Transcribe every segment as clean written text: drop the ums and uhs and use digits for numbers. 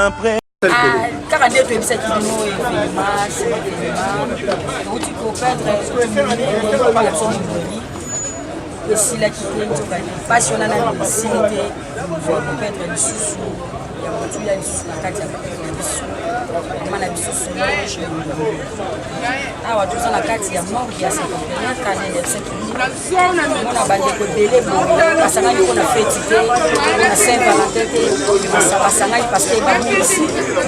Après Ah, kaka nde toyebisaki bino événement sur événement touti koperdre papa na biso mingi esilaki te nzokani mpasi wana nani esili te koperdre lisusu ya motuya lisusu na kati ya na biso mama na biso Solange awa toza na kati ya morgue ya cinquantenaire kanene mona bandeko ebele boye basangani mpo na feti te na saint valentin te basangani parce que bamonisi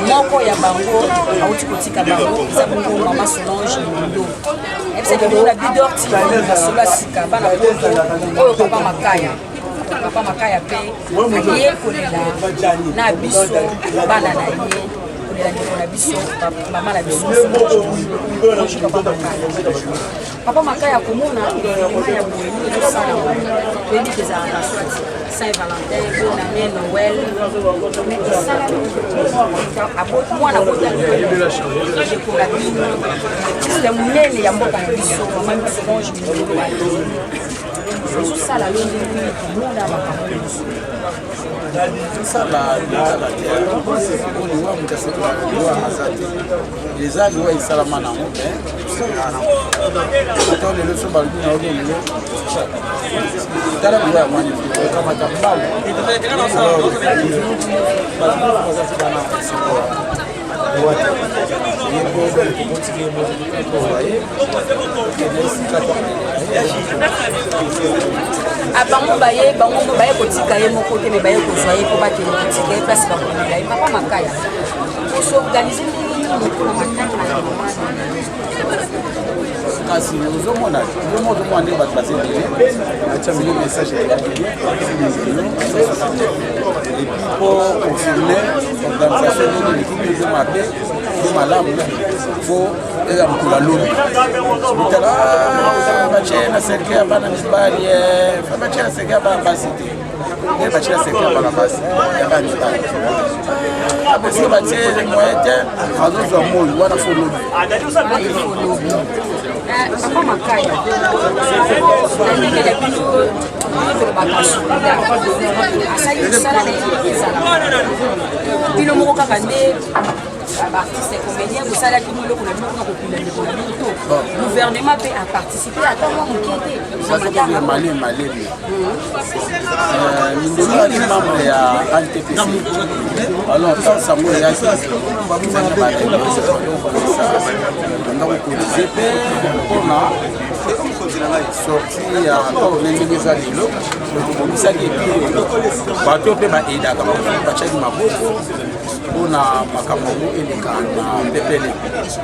moko ya bango auti kotika bango eza bongo mama Solange Mondo ebisaki bongo na Bidor TV masolo ya sika bana poto oyo papa Makaya papa Makaya mpe aye kolela na biso bana na ye kolela ndeko na biso mama na biso bonjour papa Makaya. Papa Makaya komona événement ya boye nini ezosalama toyebi ke ezalaka soit saint valentin bonne année Noël mais esalami mwana abotami ndeko na bino artiste monene ya mboka na biso mama Solange ezosala yo ndenge nini komona makambo nyonso? Ezosala kaka te liwa moto asekelaka liwa aza te eza liwa esalama nango mais tosekelaka nango ata lelo so balobi na oyo lelo tala liwa ya mwani okamata mbango bato baza ti bana esengo liwa te ye mpo tokotiki ye moko ye okende esika bango baye bango baye kotika ye moko te me baye kozwa ye mpo bakende kotika ye place bakomela ye. Papa Makaya, osorganize ndenge nini mpona matanga ya mama? Kasi ozomona yo moko ozomona nde bato baza ebele batiameli message elaki bien et puis po confirmer organisation ndenge eleki mpe eza mabe mpe malamu fo eza mokolo ya lobi otala batie na cercueil ya bana mibali, batie na cercueil ya bana basi te nde batie na cercueil ya bana basi ya bana mibali soki batie moyen te azozwa moi wana fo lobi. Papa Makaya, na ndenge na bino tolobaka soda asali mosala na ye ezala bino moko kaka nde baartiste comédien bosalaki mo eloko na bino mpona kokunda ndeko na bino to gouvernement mpe aparticipe ata mwa moke te? Malemi malemi mindelo ali membre ya ANTPC alors ntango sango eyaki banda kokotize mpe mpona sortie ya corps ndenge eza lelo tobongisaki et puis bato mpe baaidaka batiaki maboko mpona makambo yango eleka na pepele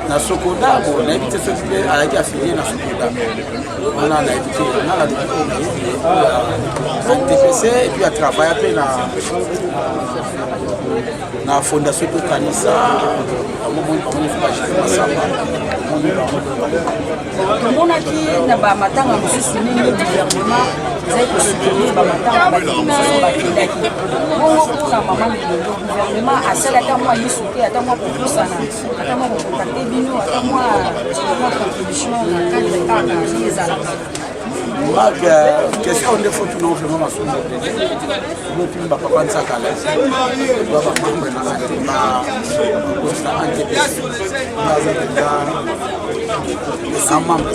na Sokoda. Bo nayebi te soki mpe azalaki affilié na Sokoda wana nayebi te nga nalobi oyo nayebi ya NTPC et puis atravailla mpe na fondation Tokanisa bango moni bango nyonso bajete masamba moni bango. Tomonaki na bamatanga mosusu ndenge gouvernement ezali kosoutenir bamatanga bato mosusu bakendaki bongo mpona mama Milolo gouvernement asali ata mwa lisu te ata mwa kopusana ata mwa kocontacter bino ata mwa contribution na cadre kaka ndenge ezalaka? Marc, question nde fo tuna vraiment masumu ebele otuni bapapa Nsakala ba bamembre na bakonzi na ANTPC aza mpenza na membre.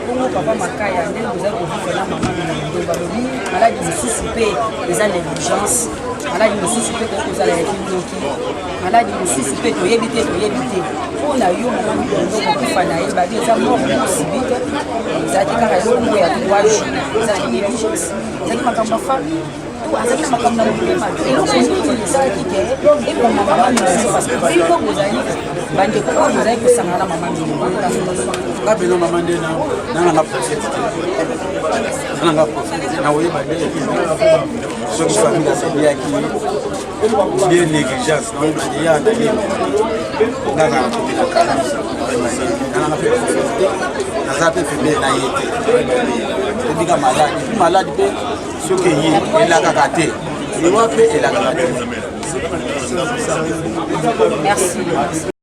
Bongo papa Makaya, ndenge bozali kovivre na mama Milolo balobi maladi mosusu mpe eza négligence maladi mosusu mpe koki kozala ya kindoki maladi mosusu mpe toyebi te toyebi te mpo na yo mama Milolo kokufa na ye babi eza mort subite ezalaki kaka eloko ya 3 jours ezalaki négligence ezalaki makambo ya famille to azalaki na makambo na motema to eloko nini esalaki ke eboma mama Milolo parce que bino bozali bandeko oyo bozali kosangana na mama Milolo? Nga bino mama nde nanga prophète te nanga prophète te nakoyeba nde soki famille asaliaki bien négligence nakoyeba nde ya na ye nga na kote na kala nanga mpe prophète te naza mpe pembeni na ye te tobika maladi mpe maladi mpe soki eye elakaka te liwa mpe elakaka te. Merci.